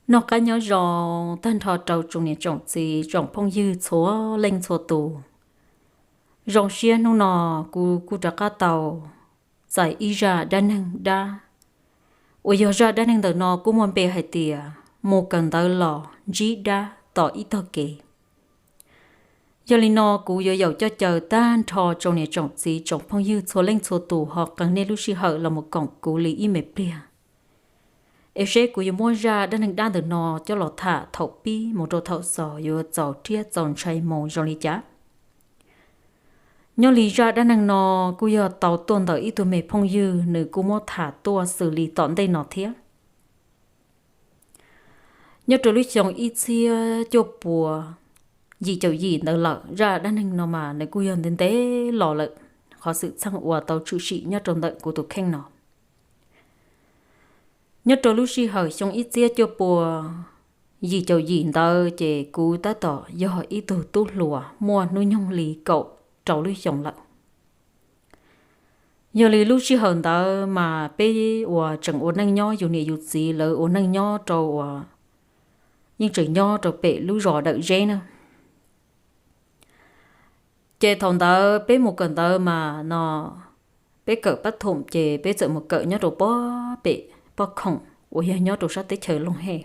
Noj qab nyob zoo tag nrho rau tsoom niam tsoom txiv tsoom phooj ywg txhua leej txhua tus. Zoo siab hnub no kuv kuj rov qab tau txais ib zaj dab neeg dab, uas yog zaj dab neeg ntawm no kuj muaj npe hais tias mus kawm ntawv los ntsib dab tom ib tog kev. Yog li no kuv yuav yaum coj caw tag nrho tsoom niam tsoom txiv tsoom phooj ywg txhua leej txhua tus ho qee nej lub sij hawm los mus koom kuv li ib me pliag, es seb kuv yuav muab zaj dab neeg dab ntawm no coj los tham thaum pib mus rau thaum xaus yuav txaus thiab txaus ntshai mus zoo li cas. Nyob li zaj dab neeg no kuj yog tau tuaj ntawm ib tug me phooj ywg, nws kuj muab tham tuaj xws li tom ntej no thiab. Nyob rau lub xyoo ib txhiab cuaj pua yim caum yim ntawd lawm, zaj dab neeg no mas nws kuj yog ntev ntev los lawm, qhov xwm txheej uas tau tshwm sim nyob rau ntawm kuv tus kheej no. Nyob rau lub sij hawm xyoo ib txhiab cuaj pua yim caum yim ntawd ces kuv tab tom yog ib tug tub hluas muaj hnub nyoog li kaum rau lub xyoo lawm. Yog li lub sij hawm ntawd mas peb uas tseem ua neej nyob, yus niam yus txiv lawv ua neej nyob rau uas yeej tseem nyob rau pem lub zos Dawm Zeb na. Ces thaum ntawd peb mus kawm ntawv mas no, peb kawm pab thum ces peb txawm mus kawm nyob rau pem Poj Khoom uas yog nyob rau sab teb chaws Looj Hej.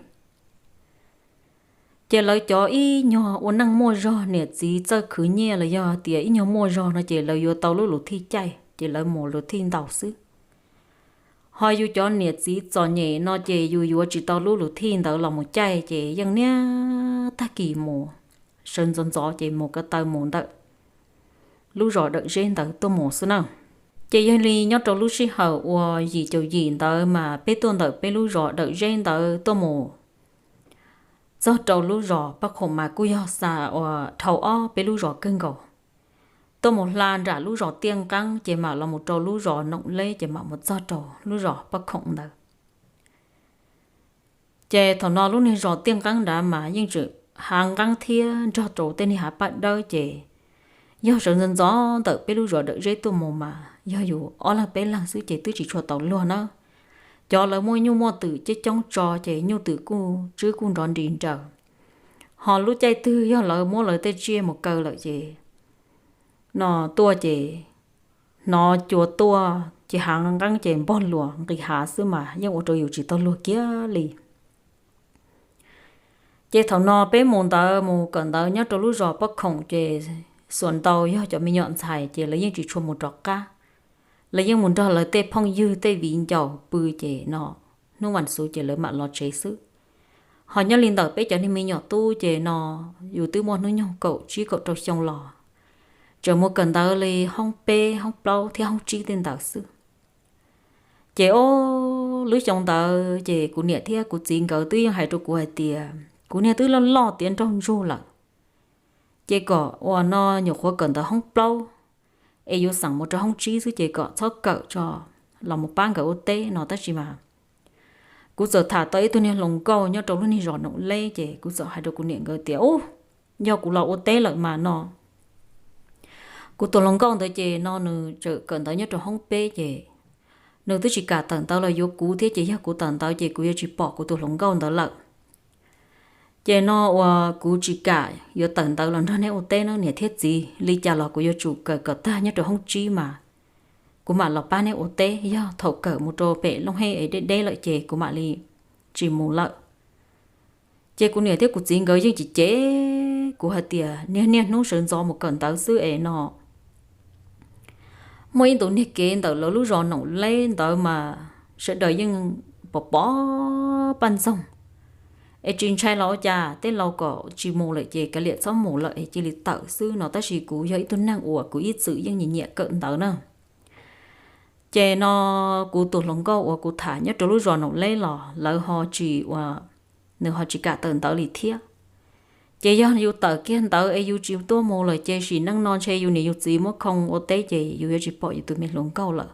Ces lawv cov ib nyuag ua neej muaj zog, niam txiv txawj khwv nyiaj los yog tias ib nyuag muaj zog no ces lawv yuav tau lub luv thij caij ces lawv mus luv thij ntaus xwb. Ho yus cov niam txiv txom nyem no ces yus yuav tsis tau lub luv thij ntawd los mus caij ces yeej niaj tag kis mus sawv ntxov ntxov ces mus ko taw mus ntawm lub zos Dawm Zeb ntawd tuaj mus xwb na. Ces yog li nyob rau lub sij hawm uas yim caum yim ntawd mas peb tuaj ntawm peb lub zos Dawm Zeb ntawd tuaj mus txog rau lub zos Paj Khoom mas kuj yog xa uas dhau ob peb lub zos kawg nkaus. Tuaj mus hla nram lub zos Tiaj Nqeeb ces mam los mus rau lub zos Noom Leb ces mam mus txog rau lub zos Paj Khoom ntawd. Ces thaum no lub niag zos Tiaj Nqeeb nrad mas yeej tseem hav nqeeb thiab nrog rau tej niag hav paj dawb ces yog sawv ntxov ntxov ntawm peb lub zos Dawm Zeb tuaj mus mas yog yus ob leeg peb leeg xwb ces twb tsis tshua tau luag na. Cov lawv muaj nyuj muaj twm coob coob tso ces nyuj twm kuj tswb kuj nrov nris nraws. Ho lub caij twg yog lawv muab lawv tej tsiaj mus kaw lawm ces no tuaj ces hnov cua tuaj ces hav nqeeb ces npog luas nqis hav xwb mas yeej ua rau yus tsis tau luag kiag li. Ces thaum no peb mus ntawd mus kawm ntawv nyob rau lub zos Paj Khoom ces xuas ntau yog cov me nyuam ntxhais ces lawv yeej tsis tshua mus rov qab. Lawv yeej mus nrog lawv tej phooj ywg tej viv ncaus pw ces no hnub vas xuv ces lawv mam los tsev xwb. Ho nyob li ntawm peb cov niag me nyuam tub ces no yus twb muaj hnub nyoog kaum tsib kaum rau xyoo los tseem mus kawm ntawv li hoob peb hoob plaub thiab hoob tsib tej ntawd xwb. Ces o, lub xyoo ntawd ces kuv niam thiab kuv txiv nkawd twb yeej hais rau kuv hais tias kuv niag twb loj loj tiav nraug ntsug lawm, ces kom uas no nyuam qhuav kawm ntawv hoob plaub es yuav xeem mus rau hoob tsib xwb ces kom txhob kawm tso, los mus pab nkawd ua teb no tab sis mas kuv txawm tham tau ib tug niag hluas nkauj nyob rau lub niag zos Noom Leb ces kuv txawm hais rau kuv niam nkawd tias u, yog kuv los ua teb lawm mas no kuv tus hluas nkauj ntawd ces no nws tseem kawm ntawv nyob rau hoob peb ces nws twb tsis kam tawm ntawv los yuav kuv thiab ces yog kuv tawm ntawv ces kuv yuav tsis pom kuv tus hluas nkauj ntawd lawm. Ces no uas kuv tsis kam yuav tawm ntawv los nrog neb ua teb na niam thiab txiv, li cas los kuv yuav tsum kawm kom tag nyob rau hoob tsib mas kuv mam los pab neb ua teb, yog thaum kawm mus rau pem Looj Hej es deb deb lawm ces kuv mam li tsis mus lawm. Ces kuv niam thiab kuv txiv nkawd yeej cem cem kuv hais tias niag niaj hnub sawv ntxov mus kawm ntawv xwb es no muaj ib ntus niag kev ntawm lawv lub zos Noom Leb ntawd mas sawv daws yeej pom pom paj ntxoog es tsis ntshai los ua cas, tej laus kom tsis mus lawm ces kav liam txhob mus lawm es cia li tawm xwb no tab sis kuv yog ib tug neeg uas kuv ib txwm yeej nyiam nyiam kawm ntawv na. Ces no kuv tus hluas nkauj uas kuv tham nyob rau lub zos Noom Leb los lawv ho tsis ua, nws ho tsis kam tawm ntawv li thiab. Ces yog yus tawm kiag ntawv es yus tsis tuaj mus lawm ces sim neej no ntshe yus niam yus txiv muab khoo ua teb ces yus yuav tsis pom yus tus me hluas nkauj lawm.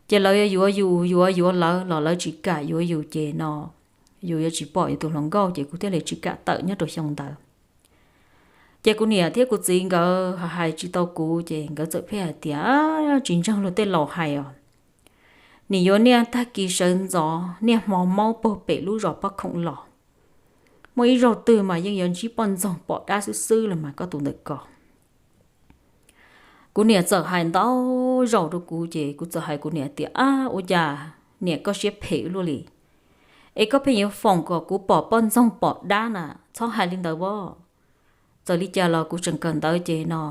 Ces lawv yuav yus, yuav yuav lawv los lawv tsis kam yuav yus ces no yus yuav tsis pom yus tus hluas nkauj ces kuv thiaj li tsis kam tawm nyob rau xyoo ntawd. Ces kuv niam thiab kuv txiv nkawd hais tsis tau kuv ces nkawd txawm pheej hais tias tsis ntseeg luag tej laus hais os. Nim yuav niaj tag kis sawv ntxov niaj hmo maub puag pem lub zos Paj Khoom los, muaj ib zaug twg mas yeej yuav ntsib poj ntxoog pom dab xwb xwb los mas koj tus ntawm ko. Kuv niam txawm hais ntau zaus rau kuv ces kuv txawm hais kuv niam tias, Ab, ua cas niam koj siab phem luaj li, es koj pheej yuav foom kom kuv pom poj ntxoog pom dab na, txhob hais li ntawd as. Txawm li cas los kuv tseem kawm ntawv ces no,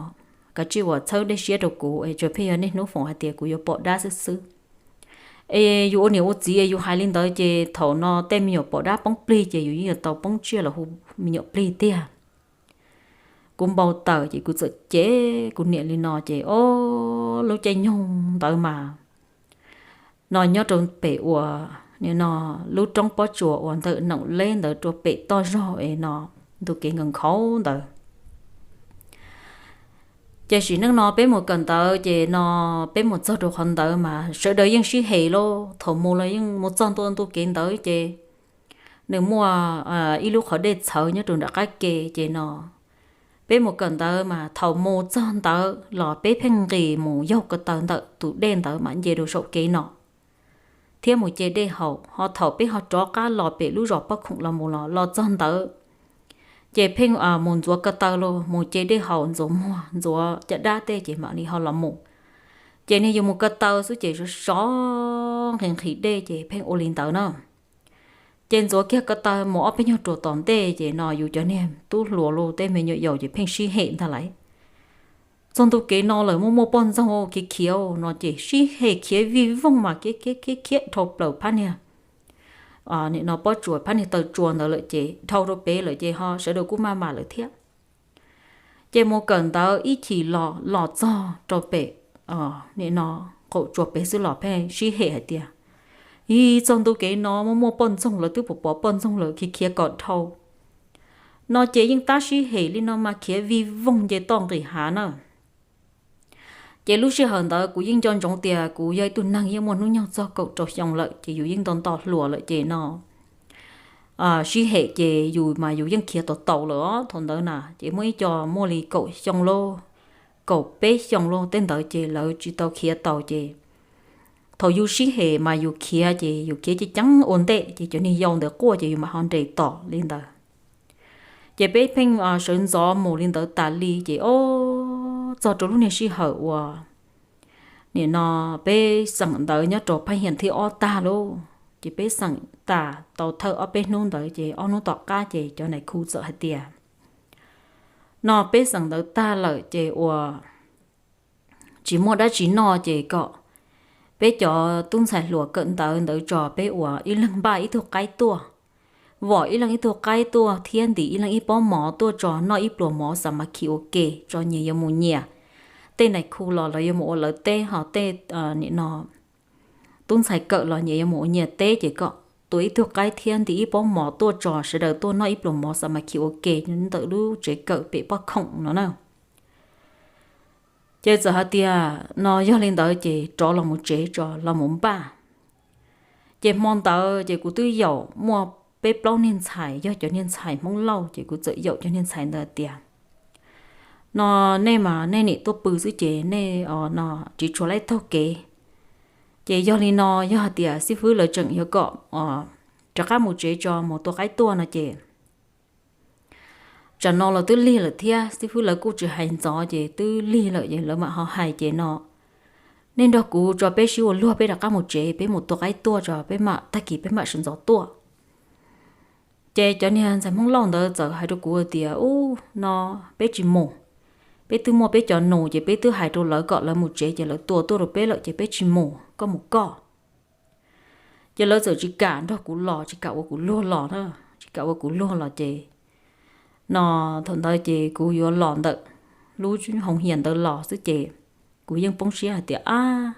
kav tsij ua txhawb dej siab rau kuv es tsuas pheej yog niaj hnub foom hais tias kuv yuav pom dab xwb xwb. Es yus ua niam ua txiv es yus hais li ntawd ces thaum no tej me nyuam pom dab poob plig ces yus yeej yuav tau poob tsiaj los hu me nyuam plig tiag. Kuv npau taws ces kuv txawm cem kuv niam li no ces o, lub caij nyoog ntawd mas no nyob rau pem uas no lub roob pob tsuas uas ntawm Noom Leb ntawd rau pem toj zog es no ntu kev nkhaus nkhaus ntawd. Ces sim neej no peb mus kawm ntawv ces no peb mus txog rau qhov ntawd mas sawv daws yeej sib hem lauj. Thaum mus los yeej mus txog ntua ntu kev ntawd ces nws muaj ib lub qhov dej txhawv nyob rau nram qab ke ces no peb mus kawm ntawv mas thaum mus txog ntawd los peb pheej nqis mus yaug ko taw ntawm tus dej ntawd mas nce rau saum kev no thiab mus ce dej haus. Ho thaum peb ho rov qab los pem lub zos pob khoom los mus los los txog ntawd ces pheej mus ntxuav ko taw los mus ce dej haus, ntxuav muag ntxuav caj dab tej ces mam li ho los mus. Ces niag yus mus ko taw xwb ces sov sov nqhis nqhis dej ces pheej ua li ntawd na. Ces ntxuav kiag ko taw mus ob peb nyuag ruam tom ntej ces no yus cov niag tub hluas los tej me nyuam yaus ces pheej sib hem ntag lauj. Txog ntu kev no lawm muaj muaj poj ntxoog khiav khiav no ces sib hem khiav vij voog mas khiav khiav khiav khiav dhau plaws phab niag nim no pob tsuas phab niag taw tsua ntawd lawm ces dhau rau pem lawm ces ho sawv daws kuj maj mam lawm thiab. Ces mus kawm ntawv ib chim los los txog rau pem nim no qaum tsua pem xwb los pheej sib hem hais tias, Ib, txog ntu kev no muaj muaj poj ntxoog lawm, twb pom poj ntxoog lawm, khiav khiav kom dhau no ces yeej tab sib hem li no mas khiav vij voog nce toj nqis hav na. Ces lub sij hawm ntawd kuv yeej nco ntsoov tias kuv yog ib tug neeg yeej muaj hnub nyoog txog kaum rau xyoo lawm ces yus yeej nto nto hluas lawm ces no sib hem ces yus mas yus yeej khiav tau taus lawm os. Thaum ntawd na ces muaj ib co muaj li kaum xyoo lauj, kaum peb xyoo lauj tej ntawd ces lawv tsis tau khiav taus ces thaum yus sib hem mas yus khiav ces yus khiav ceev ceev ua ntej ces cov niag yau ntawd quaj ces yus mam ho nres tom li ntawd. Ces peb pheej sawv ntxov mus li ntawd tas li ces o, txog rau lub niag sij hawm uas nim no peb xeem ntawv nyob rau phab hias thib ob tag lauj, ces peb xeem tas tau thawj ob peb hnub ntawd ces ob hnub tom qab ces cov nais khu txawm hais tias, No peb xeem ntawv tag lawm ces uas tsis muaj dab tsi noj ces kom peb cov tub ntxhais hluas kawm ntawv ntawd tso peb uas ib leeg npaj ib tug qaib tuaj, vom ib leeg ib tug qaib tuaj thiab ntim ib leeg ib pob mov tuaj tso noj ib pluas mov xa ma khi ua ke tso nyias yuav mus nyias. Tej nais khu los lawv yuav mus ua lawv teb ho tej nim no tub ntxhais kawm los nyias yuav mus ua nyias teb ces kom tua ib tug qaib thiab ntim ib pob mov tuaj tso sawv daws tuaj noj ib pluas mov xa ma khi ua ke ntawm lub tsev kawm pem pob khoom no na. Ces txawm hais tias, No yog li ntawd ces rov los mus tsev tso los mus npaj. Ces hmo ntawd ces kuv twb yaum muaj peb plaub niag ntxhais yog cov niag ntxhais Hmoob Lauj ces kuv txawm yaum cov niag ntxhais ntawd tias, No nej mas nej nim tuaj pw xwb ces nej no tsis tshua laib taug kev. Ces yog li no yog hais tias xib fwb lawv tseem yuav kom rov qab mus tsev tso mus tua qaib tuaj no ces tsam no los twb lig lawm thiab xib fwb lawv kuj tsis hais ntxov ces twb lig lawm ces lawv mam ho hais ces no, Nej nrog kuv tso peb sib ua luag peb rov qab mus tsev peb mus tua qaib tuaj tso peb mam tag kis peb mam sawv ntxov tuaj. Ces cov niag ntxhais Hmoob Lauj ntawd txawm hais rau kuv tias, Ub, no peb tsis mus. Peb twb muaj peb cov nus ces peb twb hais rau lawv kom lawv mus tsev ces lawv tua tuaj rau peb lawm ces peb tsis mus, koj mus koj. Ces lawv txawm tsis kam nrog kuv los, tsis kam ua kuv luag los na, tsis kam ua kuv luag los ces no thaum ntawd ces kuv yuav los ntawm lub hoos hias ntawd los xwb ces kuv yeej poob siab hais tias, Ab,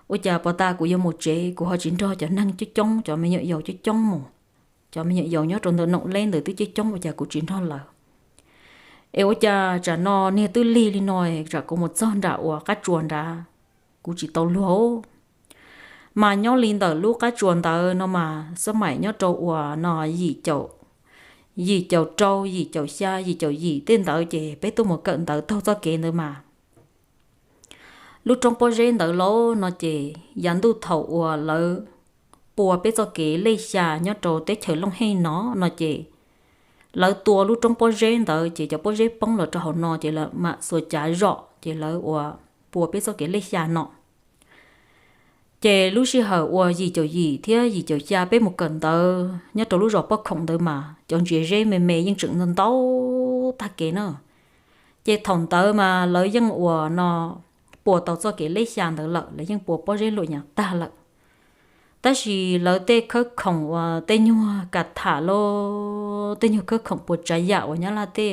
ua cas pos tas kuv yuav mus tsev kuv ho tsis nrog cov neeg coob coob, cov me nyuam yaus coob coob mus. Cov me nyuam yaus nyob rau ntawm Noom Leb ntawd twb coob coob ua cas kuv tsis nrog lawv. Es ua cas tsam no niag twb lig li no, tsam kuv mus txog nram uas qab tsuas nrad kuv tsis tau luag. Mas nyob li ntawm lub qab tsuas ntawd no mas xab maim nyob rau uas no yim caum, yim caum rau, yim caum xya, yim caum yim tej ntawd ces peb tuaj mus kawm ntawv taug txoj kev ntawd mas lub roob pob zeb ntawd lauj no ces yav ntuj thaum uas lawv pua peb txoj kev lej xya nyob rau teb chaws Looj Hej no no ces lawv tua lub roob pob zeb ntawd ces cov pob zeb poob los rau hauv no ces lawv mam xuas cav zom ces lawv ua pua peb txoj kev lej xya no. Ces lub sij hawm uas yim caum yim thiab yim caum xya peb mus kawm ntawv nyob rau lub zos Poj Khoom ntawd mas cov ntsia zeb me me yeej tseem ntau ntau tag kev na. Ces thaum ntawd mas lawv yeej ua no pua tau txoj kev lej xya ntawd lawm, lawv yeej pua pob zeb luam nyam tag lawm. Tab sis lawv tej khawb khoom uas tej nyuag ka tham los tej nyuag khawb khoom pua tsav yam uas Nyab Laj tej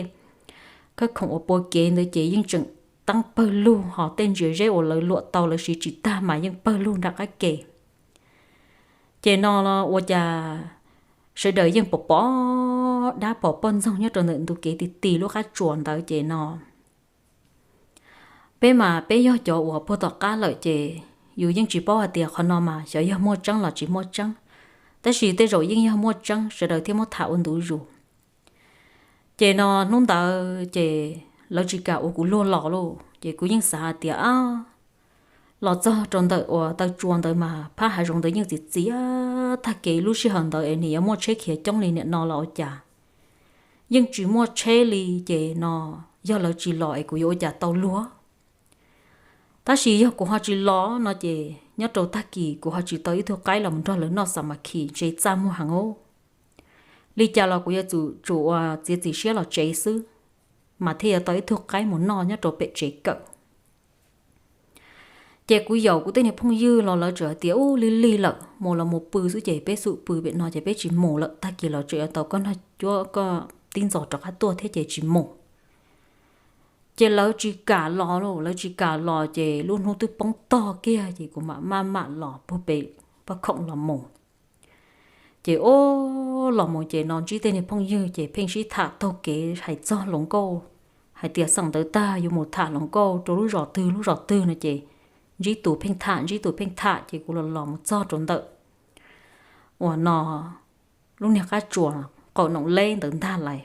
khawb khoom uas pua kev ntawd ces yeej tseem teeb pawg lug, ho tej ntsia zeb uas lawv luam tau lawv siv tsis tag mas yeej pawg lug nram qab ke. Ces no ua cas sawv daws yeej pom pom dab pom poj ntxoog nyob rau ntawm ntu kev ti ti lub qab tsuas ntawd ces no peb mas peb yog cov uas puag tom qab lawm ces yus yeej tsis paub hais tias qhov no mas xyov yog muaj tseeb los tsis muaj tseeb, tab sis tej zaum yeej yog muaj tseeb sawv daws thiaj muab tham ua ntu zus. Ces no hnub ntawd ces lawv tsis kam ua kuv luag los lauj, ces kuv yeej xav hais tias a, los txog rau ntawm uas taw tsua ntawd mas phab hav zoov ntawd yeej txiv txiav tag kev, lub sij hawm ntawd es nim yuav muaj tsheb khiav coob li nim no los ua cas yeej tsis muaj tsheb li, ces no yog lawv tsis los es kuv yuav ua cas tau luag. Tab sis yog kuv ho tsis los no ces nyob rau tag kis kuv ho tsis tau ib tug qaib los mus nrog lawv noj xa ma khi ntshe txaj muag heev os. Li cas los kuv yuav tsum tsum ua txiav txim siab los tsev xwb, mas thiaj yuav tau ib tug qaib mus noj nyob rau pem tsev kawm. Ces kuv yaum kuv tej niag phooj ywg los lawv tseem hais tias ub lig lig lawm mus los mus pw xwb ces peb xum pw pem no ces peb tsis mus lawm, tag kis los tseem yuav tau koj nrog cuab koj tib ntxov rov qab tuaj thiab ces tsis mus. Ces lawv tsis kam los lauj, lawv tsis kam los ces lub hnub twb poob tog kiag ces kuv mam maj mam los puag pem Paj Khoom los mus. Ces o, los mus ces no ntsib tej niag phooj ywg ces pheej sib tham taug kev hais txog hluas nkauj, hais tias xeem ntawd tag yuav mus tham hluas nkauj rau lub zos twg lub zos twg no ces ntsib tus pheej tham ntsib tus pheej tham ces kuv los los mus txog rau ntawm uas no lub niag qab tsuas qaum Noom Leb ntawd ntag lais.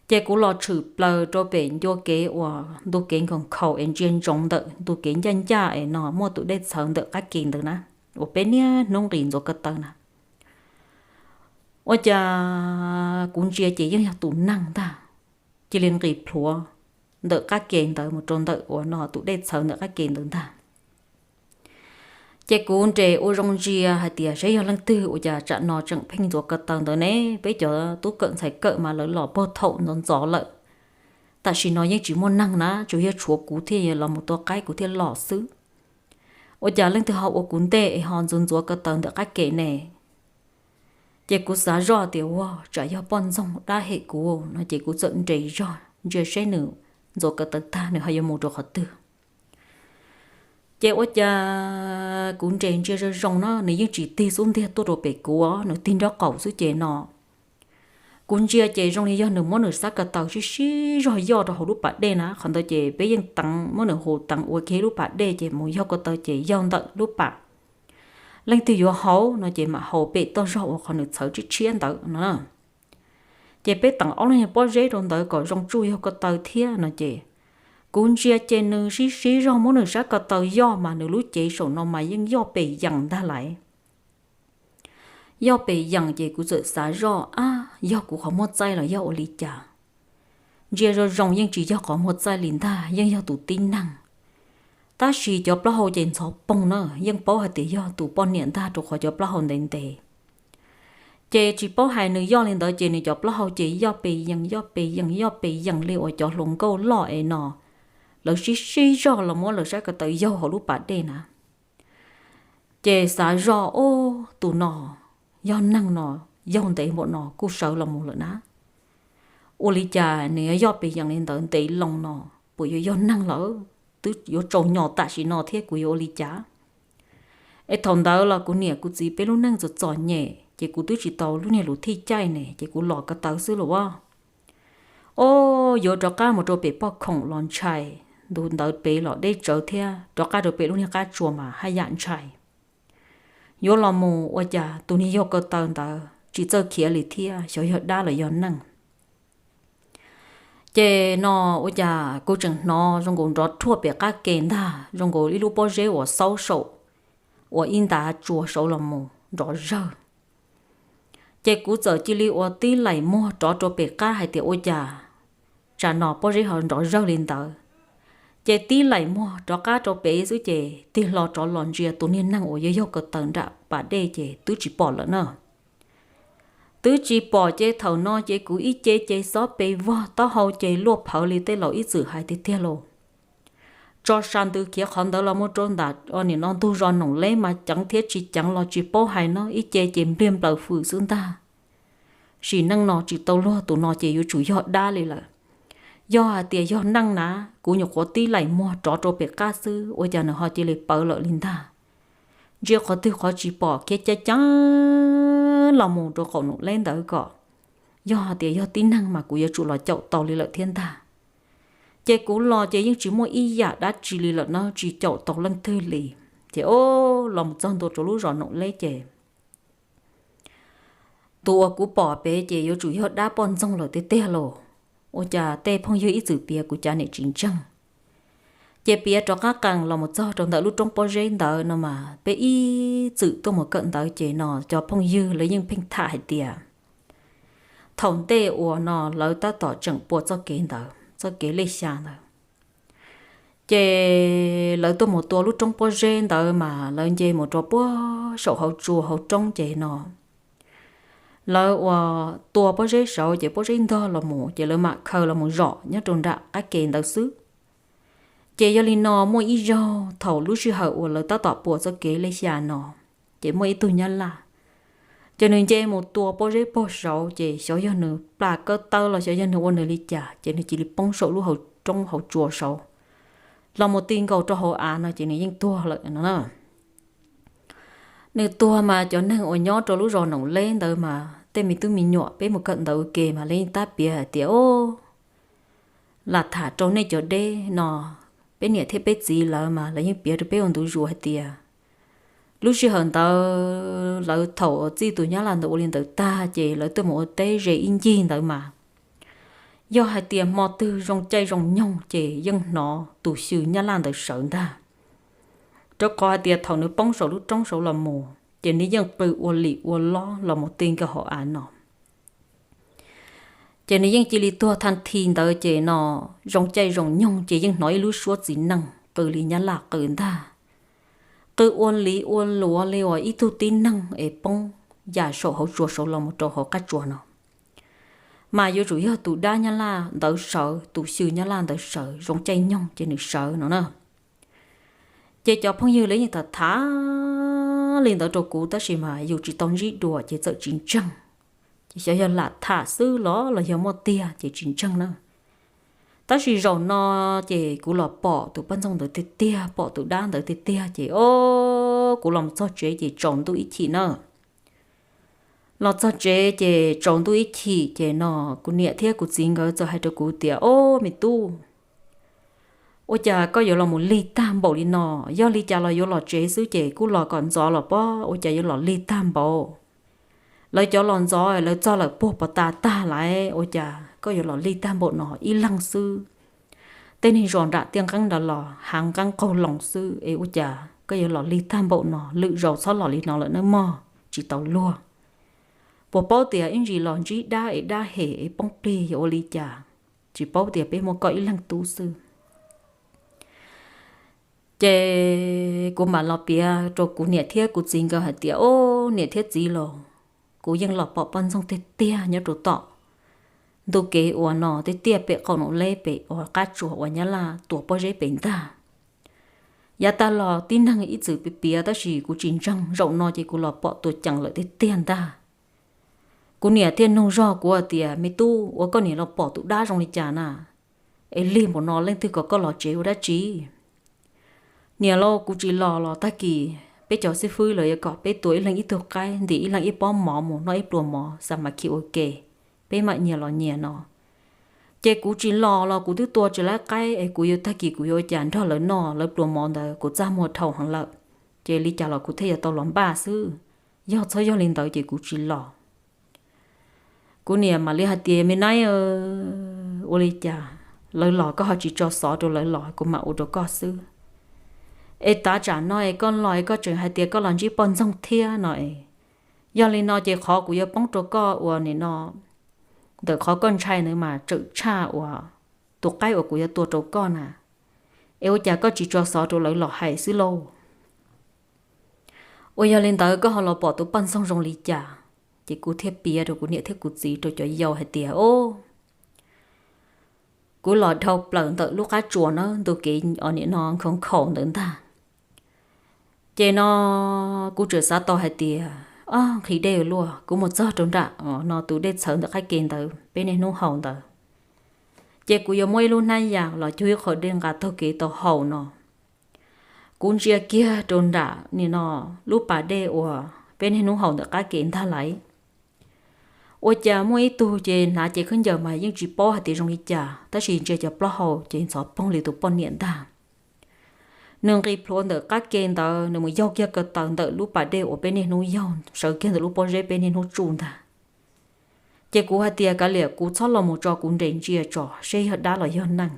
Ces kuv los tshwm plaws rau pem ncua kev uas ntu kev nkhaus nkhaus es ntsia ntsoov ntawm ntu kev ncaj ncaj es no muaj tus dej txhawv ntawm qab ke ntawd na, uas peb niaj hnub nqis ntxuav ko taw na. Ua cas kuv ntsia ces yeej yog tus neeg ntag, cia li nqis plhuav ntawm qab ke ntawd mus rau ntawm uas no tus dej txhawv ntawm qab ke ntawd ntag. Ces kuv nres ua zoo ntsia hais tias saib yog leej twg ua cas tsam no tseem pheej ntxuav ko taw ntawd ne, peb cov tub kawm ntxhais kawm mas lawv los puag thaum ntxov ntxov lawm. Tam sim no yeej tsis muaj neeg na, tsuas yog tshuav kuv thiaj los mus tua qaib kuv thiaj los xwb. Ua cas leej twg ho ua kuv ntej es ho ntxuav ntxuav ko taw ntawm qab ke ne? Ces kuv xav zoj tias ua tsam yog poj ntxoog dab hem kuv no ces kuv txawm nres zog ntsia seb nws ntxuav ko taw tag nws ho yuav mus rau qhov twg. Ces ua cas kuv nres ntsia zoo zoo na nws yeej tsis tig xub ntiag tuaj rau pem kuv, nws tig nraub qaum xwb ces no kuv ntsia ces zoo li yog nws muab nws sab ko taw sib sib zog yoj rau hauv lub pas dej na, qhov ntawd ces peb yeej teev muab nws hu teev ua kiag lub pas dej ces mus yog ko taw ces yog ntawm lub pas. Leej twg yuav haus no ces mam haus pem toj zog uas qhov nws txhawv tshiab tshiab ntawd no. Ces peb teev ob lub niag pob zeb rau ntawd kom zoo tsuj yog ko taw thiab no ces kuv ntsia ces nws sib sib zog muab nws sab ko taw yoj mas nws lub cev saum no mas yeej yoj pes yees ntag lais. Yoj pes yees ces kuv txawm xav zoj ab yog kuv qhov muag txaij los yog ua li cas. Ntsia zoo zoo yeej tsis yog qhov muag txaij li ntag, yeej yog tus tib neeg. Tab sis cov plaub hau ces ntxhov poog na, yeej paub hais tias yog tus poj niam ntag rau qhov cov plaub hau ntev ntev. Ces tsis paub hais nws yoj li ntawd ces nws cov plaub hau ces yoj pes yees yoj pes yees yoj pes yees li uas cov hluas nkauj loj es no lawv sib sib zog los muab lawv sab ko taw yaug hauv lub pas dej na. Ces xav zoj ub tus no yog neeg no, yaug ntev npaum no kuj sawv los mus lawm na. Ua li cas nws yuav yoj pes yees li ntawd ntev loo no, puas yuav yog neeg lawm? Twb yuav tsaus nyos tam sim no thiab kuv yuav ua li cas? Es thaum ntawd los kuv niam kuv txiv peb lub neej txom txom nyem ces kuv twb tsis tau lub niag lus thij caij ne ces kuv los ko taw xwb los as. O, yuav rov qab mus rau pem Poj Khoom los ntshai, ntu ntawd pem los deb tsawv thiab rov qab rau pem lub niag qab tsua mas haj yam ntshai. Yuav los mus ua cas tus niag yaug ko taw ntawd tsis txawj khiav li thiab xyov yog dab los yog neeg. Ces no ua cas kuv tseem hnov zoo nkaus nrov rhuaj pem qab ke ntag, zoo nkaus ib lub pob zeb uas xaub saum uas ib ntav tsua saud los mus nrov zawg. Ces kuv txawm cia li ua tib laim muag rov rau pem qab hais tias ua cas tsam no pob zeb ho nrov zawg li ntawd. Ces tib laim muag rov qab rau pem xwb ces tig hlo rov los ntsia tus niag neeg uas yog yog ko taw nram pas dej ces twb tsis pom lawm na. Twb tsis pom ces thaum no ces kuv ib ce ces xob pes vog, taub hau ces luaj phawv li tej laus ib txwm hais tiag tiag lauj. Tso sa ntws khiav qhov ntawd los mus rau ntawm nim no ntug zos Noom Leb mas ceev thiab tsis ceev los tsis paub hais no, ib ce ces npliag nplaws fws xwb ntag. Sim neej no tsis tau luag, tus no ces yuav tsum yog dab li lawm. Yog hais tias yog neej na, kuv nyuam qhuav tib laim muag rov rau pem qab xwb ua cas nws ho cia li pawv lawm li ntag. Ntsia qhov twg qhov tsis pom, khiav ceev ceev los mus rau qaum Noom Leb ntawd kom, yog hais tias yog tib neeg mas kuv yuav tsum los caum tau li lawm thiab ntag. Ces kuv los ces yeej tsis muaj ib yam dab tsi li lawm na, tsis caum tau leej twg li. Ces o, los mus txog ntua rau lub zos Noom Leb ces tus uas kuv pom pem ces yuav tsum yog dab poj ntxoog lawm tiag tiag lauj. Ua cas tej phooj ywg ib txwm piav kuv cav niam tsis ntseeg. Ces piav rov qab qees los mus txog rau ntawm lub roob pob zeb ntawd no mas peb ib txwm tuaj mus kawm ntawv ces no cov phooj ywg lawv yeej pheej tham hais tias thaum ntej uas no lawv tab tom tseem pua txoj kev ntawd, txoj kev lej xya ntawd. Ces lawv tuaj mus tua lub roob pob zeb ntawd mas lawv nce mus rau puag saum hauv tsua hauv roob ces no lawv ua tua pob zeb saud ces pob zeb ntog los mus ces lawv mam khaws los mus zom nyob rau nram qab ke ntawd xwb. Ces yog li no muaj ib zaug thaum lub sij hawm uas lawv tab tom pua txoj kev lej xya no, ces muaj ib tug nyab laj, ces nws nce mus tua pob zeb pog saud ces xyov yog nws plam kawb tawb los xyov yog nws ua nws li cas ces nws cia li poob saum lub hauv roob hauv tsua saud los mus ti nkaus rau hauv av no ces nws yeej tuag lawm no na. Nws tuag mas cov neeg uas nyob rau lub zos Noom Leb ntawd mas tej me tub me nyuam peb mus kawm ntawv ua ke mas lawv yeej tab piav hais tias o, lam tham rau nej cov deb no, peb niam thiab peb txiv lawv mas lawv yeej piav rau peb ua ntu zus hais tias lub sij hawm ntawd lawv thaum txij tus nyab laj ntawd ua li ntawd tag ces lawv tuaj mus ua teb ze ib ncig ntawd mas yog hais tias hmo twg zoo caij zoo nyoog ces yeej hnov tus xyw nyab laj ntawd sawv ntag. Rau qhov hais tias thaum nws poob saum lub roob saud los mus ces nws yeej qw ua lim ua lob los mus ti nkaus hauv av no. Ces nws yeej cia li tuag thaj thi ntawd ces no zoo caij zoo nyoog ces yeej hnov ib lub suab txiv neej qw li nyab laj qw ntag. Qw ua li ua luav li uas ib tug tib neeg es poob yam saum hauv tsua saud los mus rau hauv qab tsua no. Mas yuav tsum yog tus dab nyab laj ntawd sawv, tus xyw nyab laj ntawd sawv zoo caij nyoog ces nws sawv no na. Ces cov phooj ywg lawv yeej tham tham li ntawd rau kuv tab sis mas yus tsis tau ntsib dua ces txawm tsis ntseeg. Ces xyov yog lam tham xwb los los yog muaj tiag ces tsis ntseeg na. Tab sis zaum no ces kuv los pom tus poj ntxoog ntawd tiag tiag, pom tus dab ntawd tiag tiag ces o, kuv los txog tsev ces tsaus ntuj ib chim na. Los txog tsev ces tsaus ntuj ib chim ces no kuv niam thiab kuv txiv nkawd txawm hais rau kuv tias o, me tub, ua cas koj yuav los mus lig tag npaum li no? Yog li cas los yuav los tsev xwb ces kuj los kom ntxov los pob, ua cas yuav los lig tag npaum? Lawv cov los ntxov lawv txog lawm puag pov tas tag lawm, ua cas koj yuav los lig tag npaum no ib leeg xwb? Tej neeg zos nram tiaj nqeeb ntawd los hav nqeeb qaug loo xwb es ua cas koj yuav los lig tag npaum no? Lwm zaus txhob los li no lawm nawb mog, tsis tau luag. Puas paub tias ib ntsis los ntsib dab es dab hem es poob plig yog ua li cas? Tsis paub tias peb muaj koj ib leeg tub xwb. Ces kuv mam los piav rau kuv niam thiab kuv txiv nkawd hais tias o, niam thiab txiv los, kuv yeej los pom poj ntxoog tiag tiag nyob rau tom ntu kev uas no tiag tiag pem qaum Noom Leb pem uas qab tsuas uas nyab laj tua pob zeb pem ntag. Yav tag los tib neeg ib txwm piav piav tab sis kuv tsis ntseeg, zaum no ces kuv los pom tua cees lawm tiag tiag ntag. Kuv niam thiaj nug zog kuv hais tias me tub, ua koj niam los pom tus dab zoo li cas na, es lig npaum no leej twg kom koj los tsev ua dab tsi? Niam lauj, kuv tsis los los tag kis peb cov xib fwb lawv yuav kom peb tua ib leeg ib tug qaib, ntim ib leeg ib pob mov mus noj ib pluas mov xa ma khi ua ke, peb mam nyias los nyias no. Ces kuv tsis los los kuv twb tua tsis laib qaib es kuv yuav tag kis kuv yuav ua cas nrog lawv noj lawv pluas mov ntawd, kuv txaj muag dhau heev lawm. Ces li cas los kuv thiaj yuav tau los npaj xwb, yog txhob yog li ntawd ces kuv tsis los. Kuv niam mam li hais tias me nab, ua li cas lawv los koj ho tsis tso xov rau lawv los kuv mam ua rau koj xwb. Es tav tsam no es koj los es koj tseem hais tias koj los ntsib poj ntxoog thiab no es, Yog li no ces qhov kuv yuav poob rau koj uas nim no ntawm qhov koj ntshai ntawd mas tseem tshaj uas tus qaib uas kuv yuav tua rau koj na. Es ua cas koj tsis tso xov rau lawv los hais xwb lauj? Uas yog li ntawd koj ho los pom tus poj ntxoog zoo li cas? Ces kuv thiaj piav rau kuv niam thiab kuv txiv rau cov yau hais tias, o, kuv los dhau plaws ntawm lub qab tsuas na, ntu kev nim no nkhaus nkhaus ntawd ntag. Ces no kuv tseem xav tau hais tias, o, nqhis dej luaj, kuv mus txog rau nram no tus dej txhawv ntawm qab ke ntawd peb niaj hnub haus ntawd, ces kuv yuav muab ib lub hnab yas los cug ib qho dej nqa taug kev tau haus no. Kuv ntsia kiag rau nram nim no lub pas dej uas peb niaj hnub haus ntawm qab ke ntag lauj, ua cas muaj ib tug ces hnav cev khaub ncaws mas yeej tsis paub hais tias zoo li cas, tab sis ntsia cov plaub hau ces ntxhov poog li tus poj niam ntag. Nws nqis plhuav ntawm qab ke ntawd, nws mus yaug kiag ko taw ntawm lub pas dej uas peb niaj hnub yaug, sawv kiag ntawm lub pob zeb peb niaj hnub tsuj ntag. Ces kuv hais tias kav liam, kuv txhob los mus tso, kuv nres ntsia tso seb yog dab los yog neeg.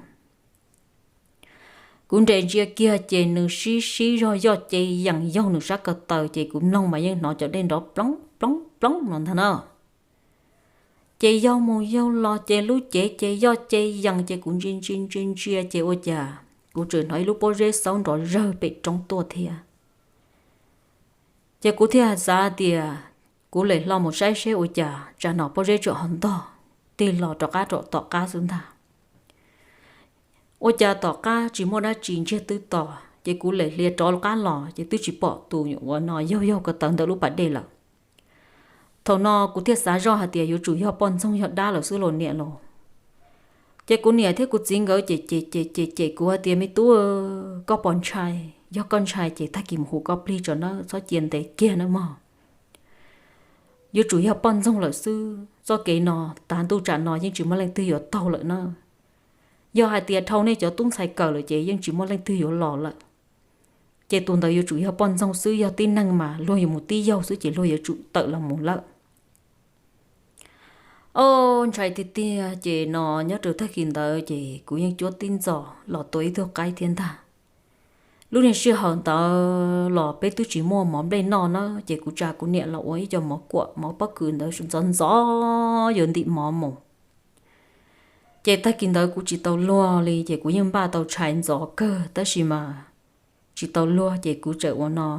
Kuv nres ntsia kiag ces nws sib sib zog yoj ce yees yaug nws sab ko taw, ces kuv mloog mas yeej hnov cov dej nrov ploob ploob ploob no ntag na. Ces yaug mus yaug los ces lub cev ces yoj ce yees, ces kuv ntsia ntsia ntsia ntsia ces ua cas kuv tseem hnov ib lub pob zeb xaub nrov zawg pem roob tuaj thiab. Ces kuv thiaj xav tias kuv lem hlo mus saib seb ua cas tsam no pob zeb tseem ho ntog tig los rov qab rau tom qab xwb ntag. Ua cas tom qab tsis muaj dab tsi ntsiag twb to, ces kuv lem hlias rov qab los ces twb tsis pom tus uas no yaug yaug ko taw ntawm lub pas dej lawm. Thaum no kuv thiaj xav zoj hais tias yuav tsum yog poj ntxoog yog dab lawm xwb los niam lauj. Ces kuv niam thiab kuv txiv nkawd ces ces ces ces ces kuv hais tias, me tub, koj puas ntshai? Yog koj ntshai ces tag kis mus hu koj plig tso nawb, txhob cia ntev kiag nawb mog. Yuav tsum yog poj ntxoog lawm xwb, txoj kev no tav ntuj tsam no yeej tsis muaj leej twg yuav taug lawm na. Yog hais tias dhau nej cov tub ntxhais kawm lawm ces yeej tsis muaj leej twg yuav los lawm. Ces tus ntawd yuav tsum yog poj ntxoog xwb, yog tib neeg mas luag yuav mus tib yaug xwb ces luag yuav tsum tawm los mus lawm. O, ntshai tiag tiag ces no nyob rau tag kis ntawd ces kuv yeej cuab tib ntxos los tua ib tug qaib thiab ntag. Lub niag sij hawm ntawd los peb twb tsis muaj mov nplej noj na, ces kuv tsa kuv niam los ua ib co mov kuam mov pob kws ntawd ntxov ntxov yuav ntim mov mus. Ces tag kis ntawd kuv tsis tau luag li ces kuv yeej npaj tau tshais ntxov kawg tab sis mas tsis tau luag ces kuv txawm ua no,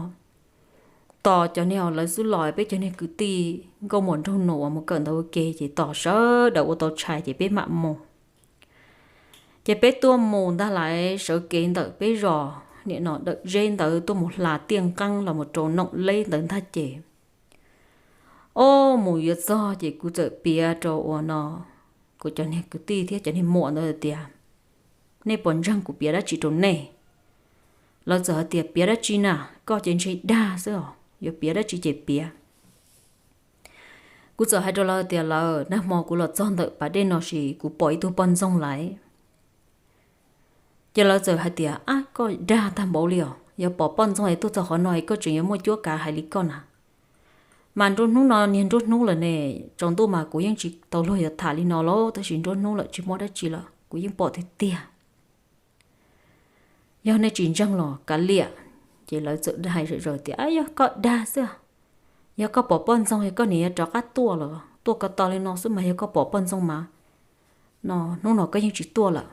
tos cov niag lawv xub los peb cov niag kwv tij nkauj muam nraug nus uas mus kawm ntawv ua ke ces tos sawv daws ua tau tshais ces peb mam mus. Ces peb tuaj mus ntag lauj, sawv kev ntawm peb zos nim no Dawm Zeb ntawd tuaj mus hla Tiaj Nqeeb los mus rau Noom Leb ntawd ntag ces o, mus yuav txog ces kuv txawm piav rau ua no, kuv cov niag kwv tij thiab cov niag muam ntawd tias, nej puas ntseeg kuv piav dab tsi rau nej? Lawv txawm hais tias, piav dab tsi na, koj ces ntshe dag xwb os, yuav piav dab tsi ces piav. Kuv txawm hais rau lawv tias, lawv, nag hmo kuv los txog ntawm pas dej no sis kuv pom ib tug poj ntxoog lauj. Ces lawv txawm hais tias, ab, koj dag tag npaum li os, yog pom poj ntxoog es tuaj txog qhov no es koj tseem yuav muaj cuab kav hais li koj na. Mas nruab hnub no niag nruab hnub lawm ne, tsaus ntuj mas kuv yeej tsis tau luag yuav tham li no lauj, tab sis nruab hnub lawm tsis muaj dab tsi lawm, kuv yeej pom tiag tiag. Yog nej tsis ntseeg los kav liam. Ces lawv txawm hais zom zaws tias, yog koj dag xwb, yog koj pom poj ntxoog yog koj niam yuav rov qab tuaj los tuaj ko taw li no xwb mas, yog koj pom poj ntxoog mas no hnub no koj yeej tsis tuaj lawm.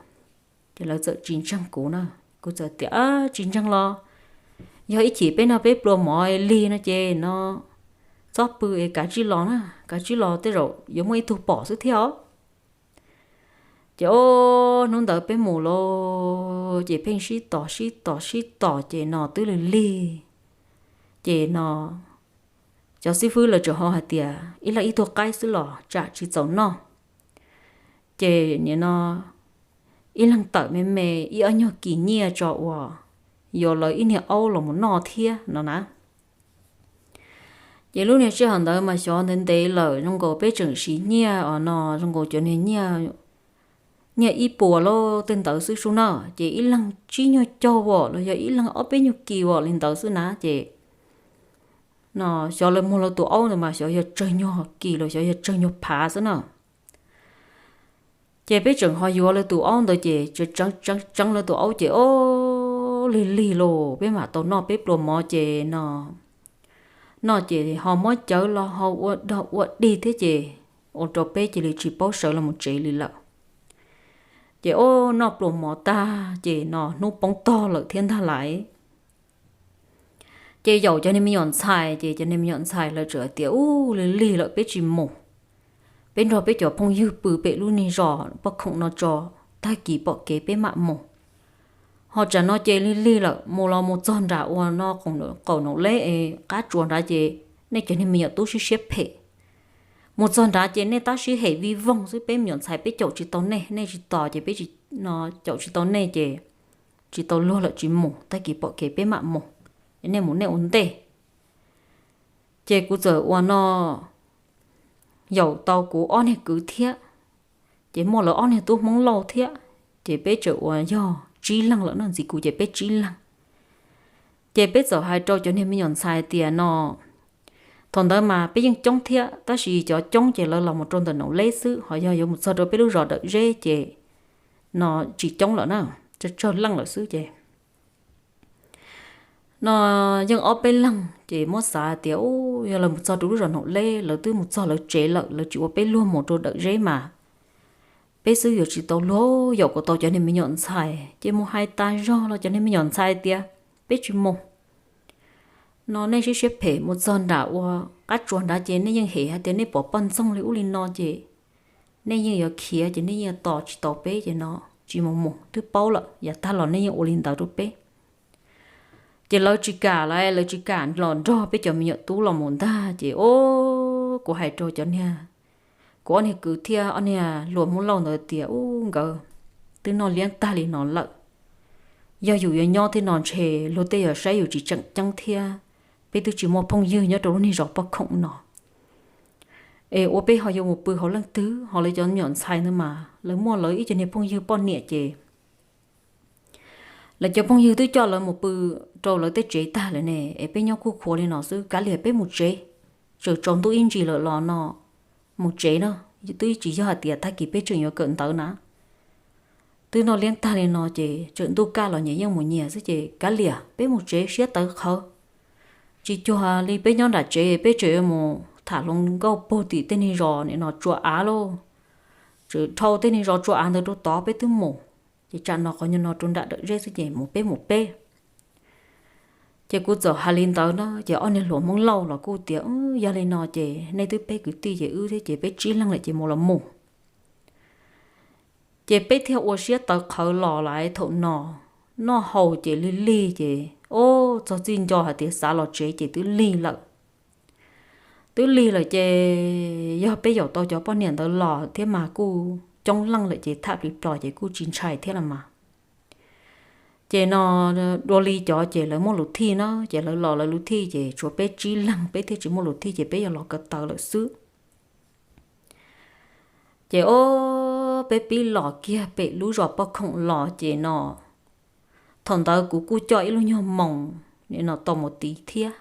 Ces lawv txawm tsis ntseeg kuv na. Kuv txawm tias, tsis ntseeg los yog ib chim peb noj peb pluas mov lig no ces no txhob pw es kav tsij los na, kav tsij los tej zaum yuav muaj ib tug pom xwb thiab os. Ces o, hnub ntawd peb mus lauj, ces pheej sib tos sib tos sib tos ces no twb lig lig. Ces no cov xib fwb lawv tseem ho hais tias ib leeg ib tug qaib xwb los tsam tsis txaus noj. Ces nim no ib leeg tawm me me ib ob nyuag kis nyiaj tso uas yuav lawv ib niag aub los mus noj thiab no na. Ces lub niag sij hawm ntawd mas xyov ntev ntev lawm, zoo nkaus peb tseem siv nyiaj os no, zoo nkaus cov niag nyiaj, nyiaj ib puas lauj tej ntawd xwb sub na. Ces ib leeg tsib nyuag caug vom los yog ib leeg ob peb nyuag kis vom li ntawd xwb na. Ces no xyov lawv muag lawv tus aub ntawd mas xyov yog tsawg nyuag kis los xyov yog tsawg nyuag phav xwb na. Ces peb tseem ho yuav lawv tus aub ntawd ces tseev tseev lawv tus aub ces o, lig lig lauj, peb mam tau noj peb pluas mov ces no no ces ho muab cawv los ho ua dog ua dig thiab ces ua rau peb cia li tsis paub sawv los mus tsev li lawm. Ces ua noj pluas mov tag ces no hnub poob tog lawm thiab ntag lais. Ces yaum cov niag me nyuam ntxhais ces cov niag me nyuam ntxhais lawv txawm hais tias, Ub, lig lig lawm peb tsis mus. Peb nrog peb cov phooj ywg pw pem lub niag zos poj khoom no tso, tag kis pom kev peb mam mus. Ho tsam no ces lig lig lawm, mus los mus txog nram ua no qaum naum leb es qab tsuas nrad ces nej cov niag me nyuam tub sib siab phem. Mus txog nrad ces nej tab sib hem vij voog xwb, peb me nyuam ntxhais peb caum tsis tau nej, nej tsis tos ces peb caum tsis tau nej ces tsis tau luag lawm tsis mus, tag kis pom kev peb mam mus, nej mus nej ua ntej. Ces kuv txawm ua no yaum tau kuv ob niag kwv thiab, ces muaj lawv ob niag tub Hmoob Lauj thiab, ces peb txawm ua yog tsib leeg lawm no, ntxiv kuv ces peb tsib leeg. Ces peb txawm hais rau cov niag me nyuam ntxhais tias no, thaum ntawd mas peb yeej coob thiab, tab sis cov coob ces lawv los mus rau ntawm Naum Leb xwb, ho yog yuav mus txog rau peb lub zos Dawm Zeb ces no tsis coob lawm na, tsawg tsawg leej lawm xwb ces no yeej ob peb leeg ces muab xav tias, Ub, yog lawv mus txog rau lub zos Naum Leb, lawv twb mus txog lawv tsev lawm, lawv tsis ua peb luag mus rau Dawm Zeb mas peb xwb yuav tsis tau luag. Yaum kom tau cov niag me nyuam ntxhais ces mus hais tas zog los cov niag me nyuam ntxhais tias, Peb tsis mus. No nej sib siab phem, mus txog nram ua qab tsuas nrad ces nej yeej hem hais tias nej pom poj ntxoog li ub li no ces nej yeej yuav khiav ces nej yeej tos tsis tau peb ces no tsis mus mus, twb paub lawm, yav tag los nej yeej ua li ntawd rau peb. Ces lawv tsis kam lawm, lawv tsis kam los nrog peb cov me nyuam tub los mus ntag ces o, kuv hais rau cov niag, kuv ob niag kwv thiab ob niag hluas Hmoob Lauj ntawd tias, Ub, nkawd twb noj liab tag li no lawm, yog yus yuav nyob thiab no ntshe luag tej yuav saib yus tsis tseem ceeb thiab, peb twb tsis muaj phooj ywg nyob rau lub niag zos poj khoom no es ua peb ho yuav mus pw hauv leej twg? Ho lawv cov me nyuam ntxhais ntawd mas lawv muaj lawv ib co niag phooj ywg poj niam ces lawv cov phooj ywg twb coj lawv mus pw rau lawv tej tsev tag lawm ne, es peb nyob kuj khuav li no xwb, kav liam peb mus tsev, tseem tsaus ntuj ib ntsis lawm los no mus tsev na, twb tsis yog hais tias tag kis peb tseem yuav kawm ntawv na. Twb noj liab tag li no ces tseem ntuj kaj los nyias yeej mus nyias xwb ces kav liam peb mus tsev siab tawv qhawv. Tsis cuag li peb nyob nram tsev peb tseem yuav mus tham hluas nkauj puag tim tej niag zos nim no tsua av lauj, tseem dhau tej niag zos tsua av ntawd rau tod peb twb mus, ces tsam no qhov nyuag no rau nram Dawm Zeb xwb ces mus peb mus peb. Ces kuv txawm hais li ntawd na ces ob niag hluas Hmoob Lauj los kuj tias, Yog li no ces nej twb peb kwv tij ces wb thiab ces peb tsib leeg lawm ces mus los mus. Ces peb thiaj ua siab tawv qhawv los lawm thaum no, noj haus ces lig lig ces o, txog txij nco hais tias xav los tsev ces twb lig lawm. Twb lig lawm ces yog peb yaum tau cov poj niam ntawd los thiab mas kuj coob leej lawm ces tham plis plos ces kuj tsis ntshai thiab los mas. Ces no dua li cov ces lawv muaj lus thij na, ces lawv los lawv lus thij ces tshuav peb tsib leeg peb thiaj tsis muaj lus thij ces peb yog los ko taw lawm xwb. Ces o, peb pib los kiag pem lub zos poj khoom los ces no, thaum ntawd kuv kuj coj ib lub nyuag moos nim no tau mus tiv thiab,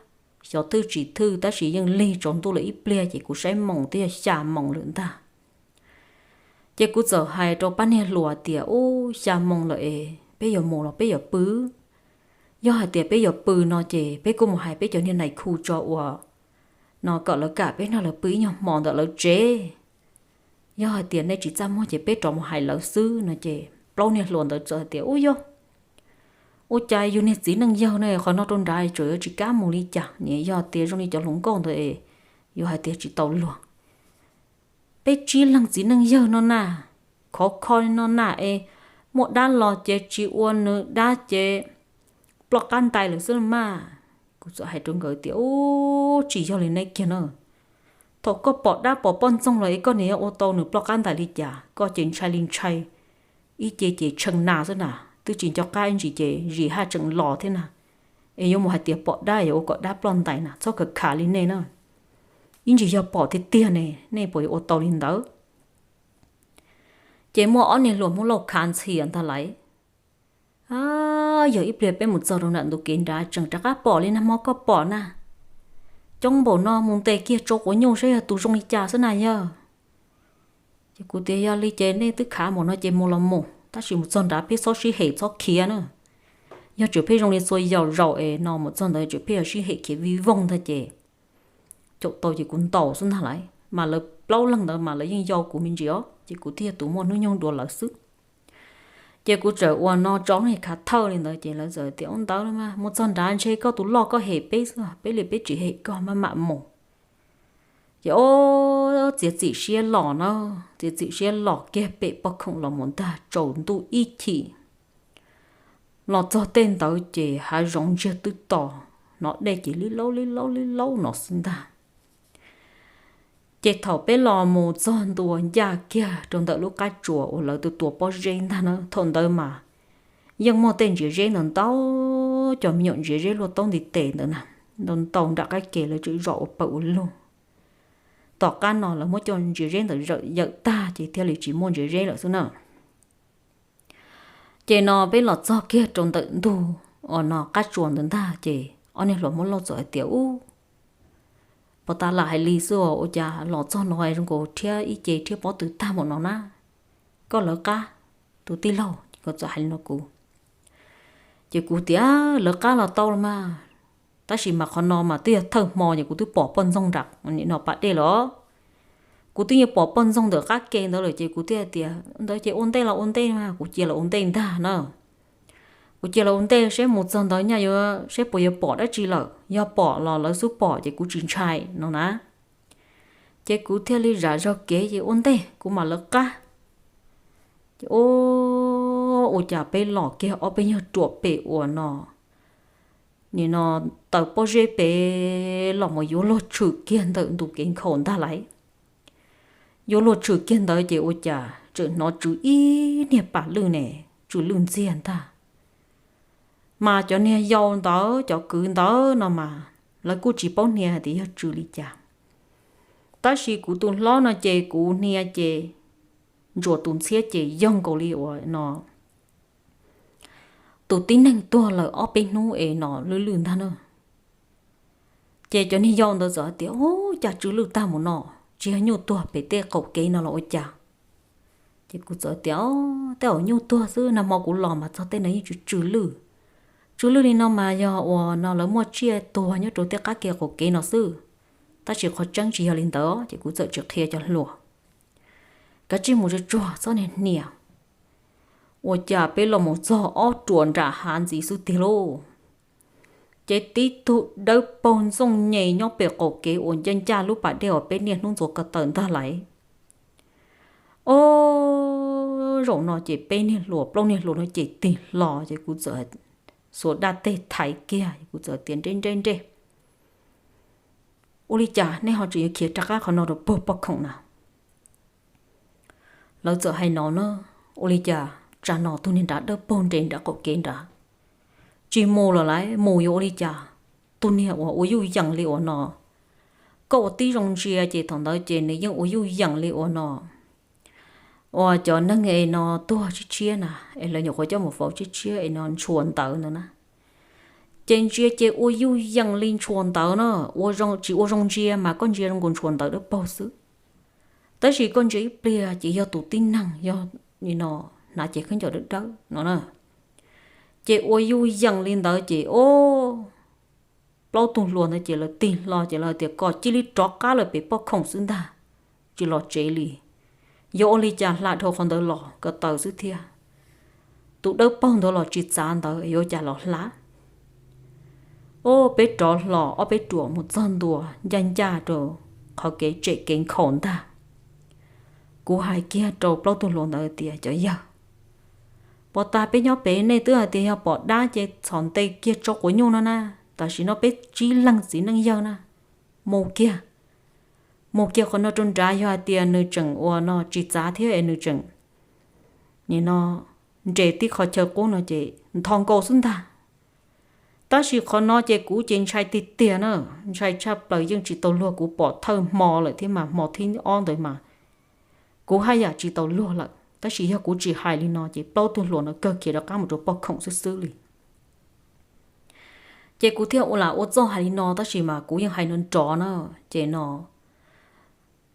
xyov thwj tsis thwj tab sis yeej lig tsaus ntuj lawm ib pliag ces kuv saib moos twb yog xya moos lawm ntag. Ces kuv txawm hais rau pab niag hluas tias, Ub, xya moos lawm es peb yuav mus los peb yuav pw? Yog hais tias peb yuav pw no ces peb kuj mus hais peb cov niag nais khu tso uas no kom lawv kam peb nrog lawv pw ib nyuag hmo ntawm lawv tsev. Yog hais tias nej tsis txaj muag ces peb rov mus hais lawv xwb no ces plaub niag hluas ntawd txawm hais tias, Ub yog, ua cas yus niag txiv neej yawg ne qhov no rau nrad tseem yuav tsis kam mus li cas, nim yog tias zoo li cov hluas nkauj ntawd es yuav hais tias tsis tau luag. Peb tsib leeg txiv neej yawg no na, khov kho li no na es muaj dab los ces tsis ua nws dab ces ploj qab ntais lawm xwb los mas. Kuv txawm hais rau nkawd tias, Ub, tsis yog li nej kiag na. Thaum koj pom dab pom poj ntxoog los es koj niam yog ua tau nws ploj qab ntais li cas, koj ces ntshai li ntshai, ib ce ces tshee nas xwb na, twb tsis nco qab ib ntsis ces zis haj tseem los thiab na. Es yuav mus hais tias pom dab yuav ua kom dab ploj ntais na, txhob khav khav li nej na. Ib ntsis yog pom tiag tiag ne, nej puas yuav ua tau li ntawd? Ces muaj ob niag hluas Hmoob Lauj khav ntxhias ntag lais. Yog ib pliag peb mus txog rau nram ntug kev nrad tseem rov qab pom li nag hmo koj pom na. Coob npaum no mus ntes kiag tsau quav nyuj saib yog tus zoo li cas xwb na yawg. Ces kuv tias yog li ces nej twb khav npaum no ces mus los mus, tab sis mus txog nrad peb txhob sib hem txhob khiav na. Yog tseem pheej zoo li txhua yaus zaum es no mus txog ntawd tseem pheej yog sib hem khiav vij voog ntag ces caum tau ces kuv ntaus xwb ntag lauj. Mas lawv plaub leeg ntawd mas lawv yeej yau kuv me ntsis os, ces kuv thiaj yog tus muaj hnub nyoog dua lawv xwb. Ces kuv txawm ua no tso lub niag khav thawj li ntawd ces lawv txawm tias, Ua ntawd los mas mus txog nrad ntshe koj tus loj koj hem peb xwb, peb li peb tsis hem koj, maj mam mus. Ces o, txiav txim siab los na, txiav txim siab los kiag pem poj khoom los mus ntag, tsaus ntuj ib chim los txog tej ntawd ces hav zoov ntsiag twb to, hnov dej ces li laub li laub li laub no xwb ntag. Ces thaum peb los mus txog ntua ncaj kiag rau ntawm lub qab tsuas uas lawv tus tua pob zeb ntag na, thaum ntawd mas yeej muaj tej ntsiav zeb ntau ntau, cov me nyuam ntsiav zeb luaj taub ntiv tes ntawd na, ntau ntau nram qab ke lawv tseem zom ua pawg ua lug. Tom qab no lawv muab cov ntsiav zeb ntawd zawm yawm tag ces thiaj li tsis muaj ntsiav zeb lawm xwb na. Ces no peb los txog kiag rau ntawm ntug uas no qab tsuas ntawd ntag ces ob niag hluas Hmoob Lauj txawm hais tias, Ub, puas tas lam hais li xwb, ua cas los txog no zoo nkaus rhiab ib ce rhiab pob tw tag npaum no na, koj lawv qab tus tij laug, ces kuv txawm hais li no kuv. Ces kuv tias, Lawv qab los tau los mas, tab sis mas qhov no mas twb yog thawj hmo ces kuv twb pom poj ntxoog nram no pas dej lawm. Kuv twb yeej pom poj ntxoog ntawm qab ke ntawd lawm ces kuv thiaj tias, Ntawd ces ua ntej los ua ntej mas, kuv cia lawv ua ntej ntag na. Kuv cia lawv ua ntej seb mus txog ntawd nyaj yuav seb puas yuav pom dab tsi lawm, yog pom los lawv xub pom ces kuv tsis ntshai no na. Ces kuv thiaj li zam zog kev ces ua ntej kuv mam lawv qab. Ces ua, ua cas peb los kiag ob peb nyuag ruam pem uas no, nim no taws pob zeb pem los mus yuav luag tshwm kiag ntawm ntu kev nkhaus ntag lauj. Yuav luag tshwm kiag ntawd ces ua cas tseem hnov tsw ib niag pam lwj ne, tsw lwj ntxiag ntag. Mas cov niag yau ntawd cov kwv ntawd no mas lawv kuj tsis paub hnia hais tias yog tsw li cas. Tab sis kuv tus hlob no ces kuv hnia ces ntsuas tus ntxhiab ces yoog nkaus li uas no tus tib neeg tuag lawm ob peb hnub es no lwj lwj ntag na. Ces cov niag yau ntawd txawm hais tias, Ub, cas tsw lwj tag mus no, tsis yog nyuj tuag pem tej qaum kev no los ua cas? Ces kuv txawm tias, Tej zaum nyuj tuag xwb, nag hmo kuv los mas txog tej no yeej tsw tsw lwj. Tsw lwj li no mas yog uas no lawv muaj tsiaj tuag nyob rau tej qab ke qaum kev no xwb, tab sis qhov tseeb tsis yog li ntawd. Ces kuv txawm tsis qhia cov hluas, Kav tsij mus tsuag tsuag txhob niag hnia. Ua cas peb los mus txog ob ruam nram hav ntxiv xwb tiag lauj, ces tib tug dawb paug ntxooj nyem nyob pem qaum kev uas ncaj ncaj lub pas dej uas peb niaj hnub ntxuav ko taw ntag lauj. Ob, zaum no ces peb niag hluas plaub niag hluas no ces tig hlo ces kuv txawm xuas dab teg thaiv kiag, kuv txawm tias, Nreb nreb nreb, ua li cas nej ho tseem yuav khiav rov qab qhov no rau puag pob khoom na? Lawv txawm hais no na, Ua li cas tsam no tus niag nrad dawb paug nres nram qaum kev nrad, tsis mus lawm lauj, mus yuav ua li cas? Tus niag uas ua yuj yees li uas no, koj ua tib zoo ntsia ces thaum ntawd ces nws yeej ua yuj yees li uas no, uas cov neeg es no tuag tshiab tshiab na, es lawv nyuam qhuav coj mus faus tshiab tshiab es no ntshua ntawv ntawd na. Ces ntsia ces ua yuj yees li ntshua ntawv na, ua zoo tsis ua zoo ntsia mas koj ntsia zoo nkaus ntshua ntawv dawb paug xwb. Tab sis koj ntsia ib pliag ces yog tus tib neeg, yog li no, hnav cev khaub ncaws dawb dawb no na. Ces ua yuj yees li ntawd ces o, plaub tug hluas ntawd ces lawv tig hlo ces lawv tias, Kom cia li rov qab lawm pem pob khoom xwb ntag, tsis los tsev li. Yuav ua li cas hla dhau qhov ntawd los ko taw xwb thiab. Tus dawb paug ntawd los tsis txav ntawd yuav cas los hla. O, peb rov hlo ob peb ruam mus txog ntua ncaj ncaj rau qhov kev tsem kev nkhaus ntag. Kuv hais kiag rau plaub tug hluas ntawd tias, Cov yawg, puas tas peb nyob pem nej twb hais tias yog pom dab ces txhom nte kiag tso quav nyuj no na, tam sim no peb tsib leeg txiv neej yawg na, mus kiag, mus kiag qhov no rau nrad, yog hais tias nws tseem ua no tsis txav thiab es nws tseem nim no nres tib qho chaw qub no ces ntho nkaus xwb ntag. Tab sis qhov no ces kuv ces ntshai tiag tiag na, ntshai tshaj plaws, yeej tsis tau luag, kuv pom thawj hmo lawm thiab mas hmo thib ob ntawd mas kuv haj yam tsis tau luag lawm, tab sis yog kuv tsis hais li no ces plaub tug hluas no kawg khiav rov qab mus rau pob khoom xwb xwb li. Ces kuv thiaj ua lam ua txuj hais li no, tab sis mas kuv yeej hais nrov nrov na. Ces no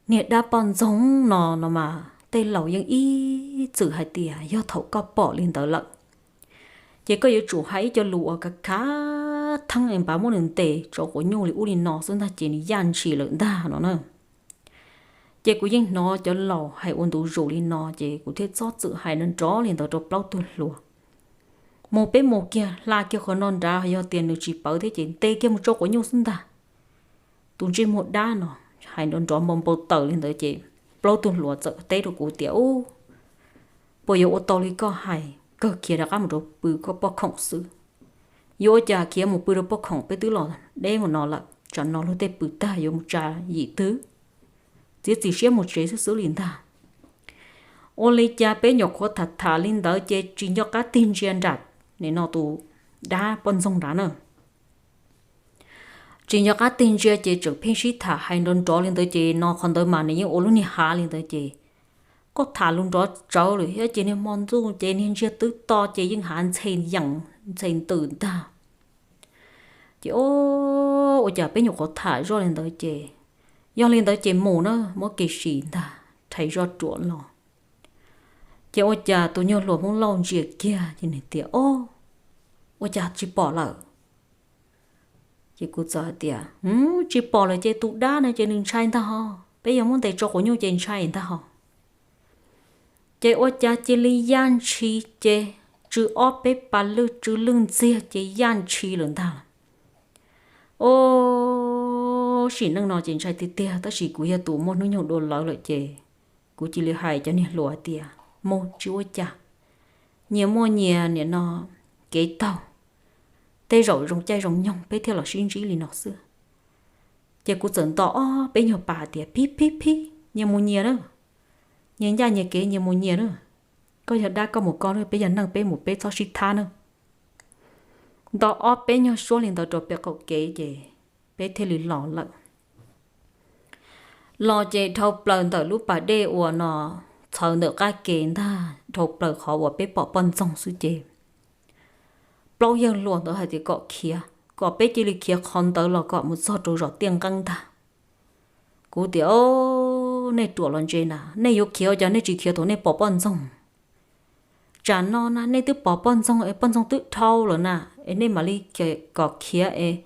niag dab poj ntxoog no no mas tej laus yeej ib txwm hais tias yog thaum koj pom li ntawd lawm, ces koj yuav tsum hais ib co lus uas kav khav theeb es npaj muab nws ntes tso quav nyuj li ub li no xwb ntag ces nws yaj ntshis lawm ntag no na. Ces kuv yeej hnov cov laus hais ua ntu zus li no ces kuv thiaj txhob txwm hais nrov nrov li ntawd rau plaub tug hluas. Mus peb mus kiag hla kiag qhov no nrad, yog tias nws tsis pawv thiab ces ntes kiag mus tso quav nyuj xwb ntag. Tus ntsej muag dab no hais nrov nrov npau npau taws li ntawd ces plaub tug hluas txawm teb rau kuv tias, Ub, puas yuav ua tau li koj hais, kawg khiav rov qab mus rau pw koj poj khoom xwb. Yuav ua cas khiav mus pw rau poj khoom, peb twb los deb mus no lawm, tsam no luag tej pw tag yuav mus tsa yim twg. Txiav txim siab mus tsev xwb xwb li ntag. Ua li cas peb nyuam qhuav tham tham li ntawd ces tsis nco qab tig ntsia nram, nim no tus dab poj ntxoog nrad na. Tsis nco qab tig ntsia ces tseem pheej sib tham hais nrov nrov li ntawd ces no qhov ntawd mas nws yeej ua lub niag hav li ntawd ces koj tham lus nrov tsawv lawm thiab ces niag hmo ntuj ces niag ntsiag twb to ces yeej hav ntxhe yees ntxhe ntws ntag. Ces o, ua cas peb nyuam qhuav tham zoj li ntawd ces, yog li ntawd ces mus na, muab kev sim ntag, rhais zoj ruam los. Ces ua cas tus nyuag hluas Hmoob Lauj ntsia kiag ces nws tias, O, ua cas tsis pom lawm? Ces kuv txawm hais tias, Tsis pom lawm ces tus dab no ces nws ntshai ntag ho, peb yog muab ntes tso quav nyuj ces ntshai ntag ho. Ces ua cas cia li yaj ntshis ces tsw ob peb pas lwj tsw lwj ntxiag ces yaj ntshis lawm ntag. O, sim neej no ces ntshai tiag tiag tab sis kuv yog tus muaj hnub nyoog dua lawv lawm ces kuv cia li hais cov niag hluas tias, Mus tsis ua cas, nyias muaj nyias nim no kev taug, tej zaum zoo caij zoo nyoog peb thiaj los sib ntsib li no xwb. Ces kuv txawm nto ob peb nyuag pas tias, Phib phib phib, nyias mus nyias na, nyias ncaj nyias kev nyias mus nyias na. Koj yog dab koj mus koj na, peb yog neeg peb mus peb, txhob sib thab na. Nto ob peb nyuag suab li ntawd rau pem qaum kev ces peb thiaj li los lawm. Los ces dhau plaws ntawm lub pas dej uas no txhawv ntawm qab kev ntag, dhau plaws qhov uas peb pom poj ntxoog xwb ces plaub yawg hluas ntawd hais tias kom khiav, kom peb cia li khiav qhov ntawd los kom mus txog rau zos Tiaj Nqeeb ntag. Kuv tias, O, nej ruam los ntse na, nej yuav khiav ua cas nej tsis khiav thaum nej pom poj ntxoog? Tsam no na nej twb pom poj ntxoog es poj ntxoog twb dhau lawm na, es nej mam li kom khiav es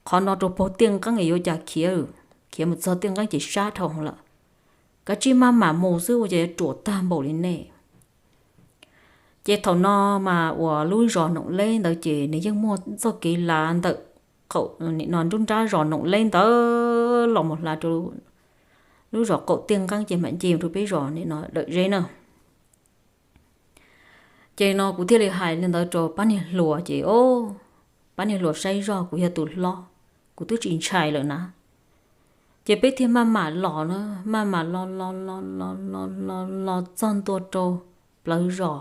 qhov no rau puag Tiaj Nqeeb es yuav cas khiav, khiav mus txog Tiaj Nqeeb ces sab dhau lawm. Kav tsij maj mam mus xwb ua cas yuav ruam tag npaum li nej. Ces thaum no mas uas lub zos Noom Leb ntawd ces nws yeej muaj txoj kev lav ntawm qaum, nim no nruab nrab zos Noom Leb ntawd los mus hla rau lub zos qaum Tiaj Nqeeb ces mam nce rau peb zos nim no Dawm Zeb na. Ces no kuv thiaj li hais li ntawd rau pab niag hluas ces o, pab niag hluas saib zoj kuv yog tus hlob, kuv twb tsis ntshai lawm na. Ces peb thiaj maj mam los na, maj mam los los los los los los los txog ntua rau plawv zos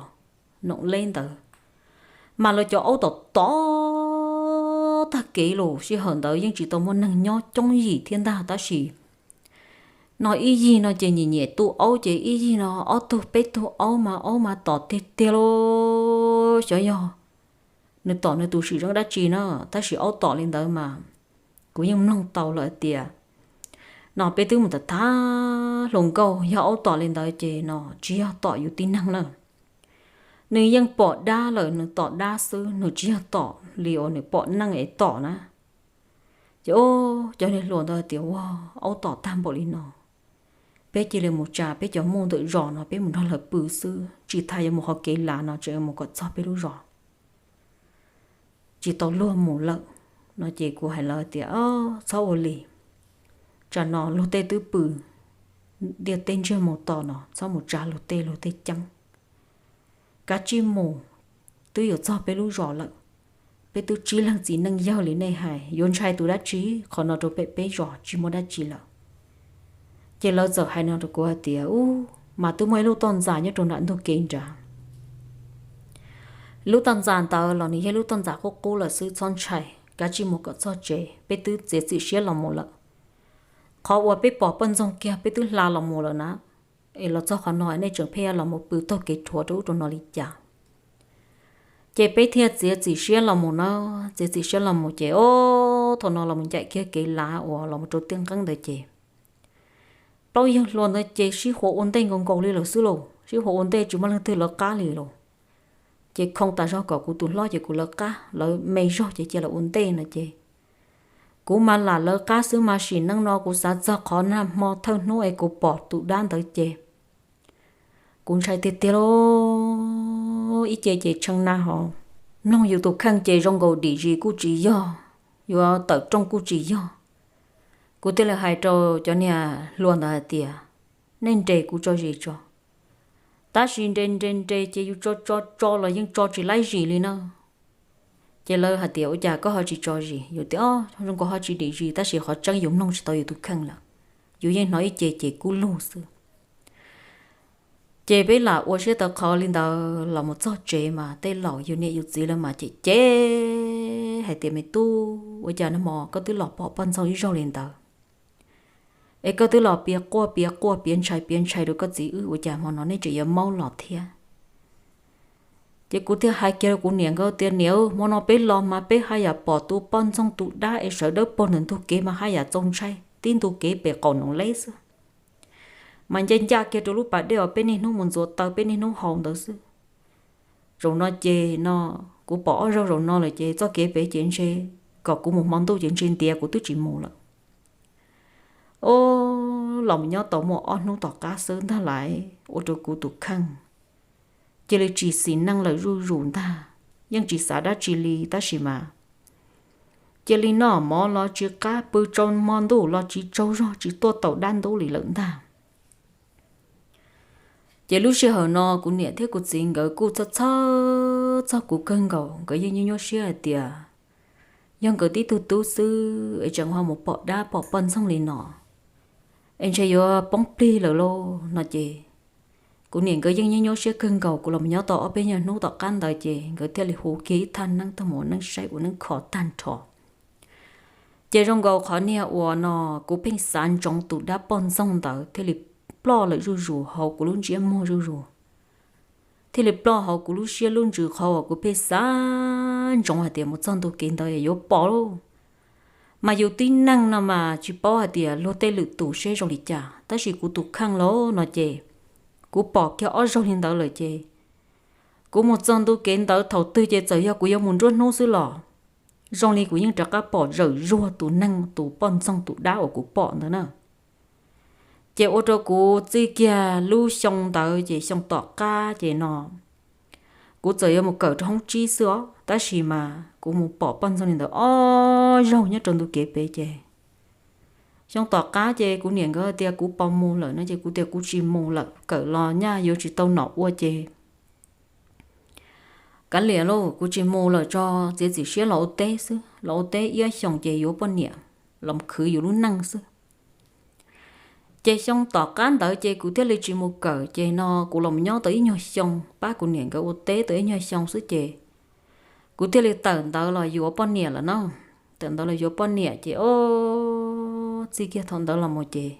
Noom Leb ntawd, mas lawv cov aub tom tom tag kev los, sij hawm ntawd yeej tsis tau muaj neeg nyob coob yim thiab ntag tab sis no ib yig no ces nyiam nyiam tu aub ces ib yig no ob tug peb tug aub mas aub mas tom tiag tiag lauj. Xyov yog nws tom nws tus sim zoo dab tsi na, tab sis aub tom li ntawd mas kuv yeej mloog tau lawm hais tias no peb twb mus tham tham hluas nkauj, yog aub tom li ntawd ces no tsis yog tom yus tib neeg na. Nws yeej pom dab lawm nws tom dab xwb, nws tsis yog tom li uas nws pom neeg es tom na. Ces o, cov niag hluas ntawd tias, Ua, aub tom tag npaum li no, peb cia li mus tsa peb cov muj ntawm zos no peb mus nrog lawv pw xwb, tsis tas yuav mus qhov kev lav no tseem yuav mus kom txog peb lub zos, tsis tau luag mus lawm. No ces kuv hais lawv tias, Txhob ua li, tsam no luag tej twb pw ntiaj teb ntsiag mus to no, txhob mus tsa luag tej, luag tej ceeb. Kav tsij mus, twb yuav txog peb lub zos lawm. Peb twb tsib leeg txiv neej yawg li nej hais, yuav ntshai tus dab tsi, qhov no rau pem peb zos tsis muaj dab tsi lawm. Ces lawv txawm hais no rau kuv hais tias, Ub, mas twb muaj ib lub toj ntxas nyob rau nram ntug kev nrad. Lub toj ntxas ntawd los nws yog lub toj ntxas qub qub lawm xwb, txhob ntshai, kav tsij mus kom txog tsev, peb twb txiav txim siab los mus lawm. Qhov uas peb pom poj ntxoog kiag peb twb hla los mus lawm na, es los txog qhov no nej tseem pheej los mus pw taug kev rhuav rau ub rau no li cas? Ces peb thiaj txiav txim siab los mus na, txiav txim siab los mus ces o, thaum no los mus ncaim kiag kev lav uas los mus rau Tiaj Nqeeb ntawd ces plaub yawg hluas ntawd ces sib huas ua ntej nkaus nkaus li lawm xwb lauj, sib huas ua ntej tsis muaj leej twg lawv qab li lauj. Ces khoo tas zog kom kuv tus hlob ces kuv lawv qab, lawv me zog ces cia lawv ua ntej no ces kuv mas lam lawv qab xwb mas sim neej no kuv xav txog qhov nag hmo thawj hnub es kuv pom tus dab ntawd ces kuv ntshai tiag tiag lauj. Ib ce ces tshee na hos mloog yus tus kheej ces zoo nkaus dim zis kuj tsis yog, yuav tawm rooj kuj tsis yog. Kuv thiaj li hais rau cov niag hluas ntawd hais tias, nej nres kuv tso zis tso. Tab sis nres nres nres ces yus tso tso tso los yeej tso tsis laib zis li na. Ces lawv hais tias, ua cas koj ho tsis tso zis? Yus tias, o, zoo nkaus ho tsis dim zis, tab sis qhov tseeb yus mloog tsis tau yus tus kheej lawm. Yus yeej hnov ib ce ces kub lug xwb. Ces peb lam ua siab tawv qhov li ntawd los mus txog tsev mas tej laus yus niam yus txiv lawv mas cem cem hais tias, me tub, ua cas nag hmo koj twb los pom poj ntxoog ib zaug li ntawd, es koj twb los piav quaj piav quaj piav ntshai piav ntshai rau koj txiv wb, ua cas hmo no nej tseem yuav maub los thiab? Ces kuv thiaj hais kiag rau kuv niam nkawd tias, niam, hmo no peb los mas peb haj yam pom tus poj ntxoog tus dab es sawv dawb paug ntawm ntug kev mas haj yam txaus ntshai, tib ntug kev pem qaum noov leb xwb. Mas ncaj ncaj kiag rau lub pas dej uas peb niaj hnub mus ntxuav taw peb niaj hnub haus ntawd xwb. Zaum no ces no, kuv pom ob zaug zaum no lawm ces txoj kev pem ces ntshe kom kuv mus hmo ntuj ces ntshe ntiav kuv twb tsis mus lawm. O, los mus nyob tau muaj ob hnub tom qab xwb ntag lauj, ua rau kuv tus kheej cia li tsis xis neej lawm zuj zus ntag. Yeej tsis xav dab tsi li tab sis mas cia li noj mov los tsis qab, pw tsaus hmo ntuj los tsis tsaug zog, tsis tuaj tau dab ntub li lawm ntag. Ces lub sij hawm no kuv niam thiab kuv txiv nkawd kuj txhawj txhawj txog kuv kawg nkaus, nkawd yeej nyuaj nyuaj siab hais tias yog nkawd tib tug tub xwb es tseem ho mus pom dab pom poj ntxoog li no, es ntshe yuav poob plig lawm lauj no ces kuv niam nkawd yeej nyuaj nyuaj siab kawg nkaus. Kuv los mus nyob tau ob peb nyuag hnub tom qab ntawd ces nkawd thiaj li hu kiag ib thaj neeb tuaj mus ua neeb saib ua neeb kho tag nrho. Ces zoo nkaus qhov niag uas no kuv pheej xav ntsoov tus dab poj ntxoog ntawd thiaj li ploj lawm zuj zus hauv kuv lub ntsiab muag zuj zus, thiaj li ploj hauv kuv lub siab lub ntsws qhov uas kuv pheej xav ntsoov hais tias mus txog ntu kev ntawd yuav pom lauj. Mas yus tib neeg no mas tsis paub hais tias luag tej lwm tus seb zoo li cas, tab sis kuv tus kheej lauj no ces kuv pom kiag ob zaug li ntawd lawm ces kuv mus txog ntu kev ntawd thaum twg ces txawm yog kuv yuav mus nruab hnub xwb los zoo li kuv yeej rov qab pom zawm zuag tus neeg tus poj ntxoog tus dab uas kuv pom ntawd na. Ces ua rau kuv txij kiag lub xyoo ntawd ces xyoo tom qab ces no kuv txawm yuav mus kawm rau hoob tsib xwb os, tab sis mas kuv mus pom poj ntxoog li ntawd ob zaug nyob rau ntu kev pem ces xyoo tom qab ces kuv niam nkawd tias kuv puas mus lawm no ces kuv tias kuv tsis mus lawm, kawm los nyaj yuav tsis tau nom ua ces kav liam lauj, kuv tsis mus lawm, tso txiav txim siab los ua teb xwb, los ua teb ib ob xyoos ces yuav poj niam los khwv yus lub neej xwb. Ces xyoo tom qab ntawd ces kuv thiaj li tsis mus kawm ces no kuv los nyob tau ib nyuag xyoo, pab kuv niam nkawd ua teb tau ib nyuag xyoo xwb ces kuv thiaj li tawm ntawd los yuav poj niam lawm no. Tawm ntawd los yuav poj niam ces o, txij kiag thaum ntawd los mus ces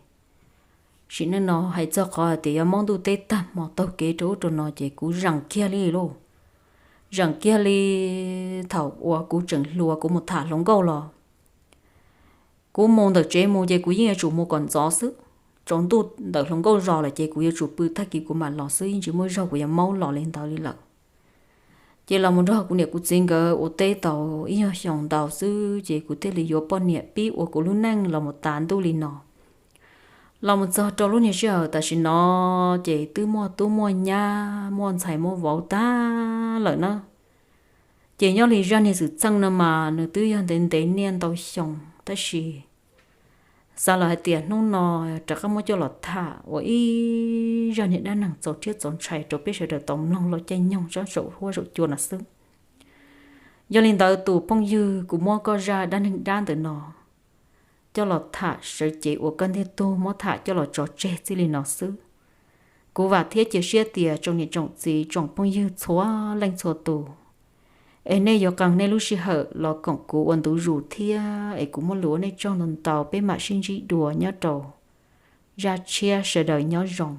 sim neej no hais txog qhov hais tias yuav maub ntuj teb tag hmo taug kev rau ub rau no ces kuv zeem kiag li lauj. Zeem kiag li thaum uas kuv tseem hluas kuv mus tham hluas nkauj los kuv mus ntawm tsev mus ces kuv yeej yuav tsum mus kom ntxov xwb. Tsaus ntuj ntawm hluas nkauj zos lawm ces kuv yuav tsum pw tag kis kuv mam los xwb, yeej tsis muaj zaug kuv yuav maub los li ntawd li lawm. Ces los mus nrog kuv niam kuv txiv nkawd ua teb tau ib nyuag xyoo ntau xwb ces kuv thiaj li yuav poj niam pib ua kuv lub neej los mus tas ntuj li no. Los mus txog rau lub niag sij hawm tam sim no ces twb muaj tub muaj nyab muaj ntxhais muaj vauv tag lawm na. Ces nyob li zaj niag xwm txheej no mas nws twb yog ntev ntev niaj ntau xyoo tab sis xav lawm hais tias hnub no rov qab muab coj los tham ua ib zaj niag dab neeg txaus rhiab txaus ntshai rau peb sawv daws tau mloog los caij nyoog sab saum huab saum cua no xwb. Yog li ntawd tus phooj ywg, kuv muab koj zaj dab neeg dab ntawm no coj los tham sawv cev ua koj ntiag tug, muab tham coj los tso tseg txij li no xwb. Kuv vam thiab cia siab tias tsoom niam tsoom txiv tsoom phooj ywg txhua leej txhua tus es nej yuav qee nej lub sij hawm los koom kuv ua ntu zus thiab es kuv muaj lus ua nej tsaug ntau ntau, peb mam sib ntsib dua nyob rau zaj tshiab, sawv daws nyob zoo.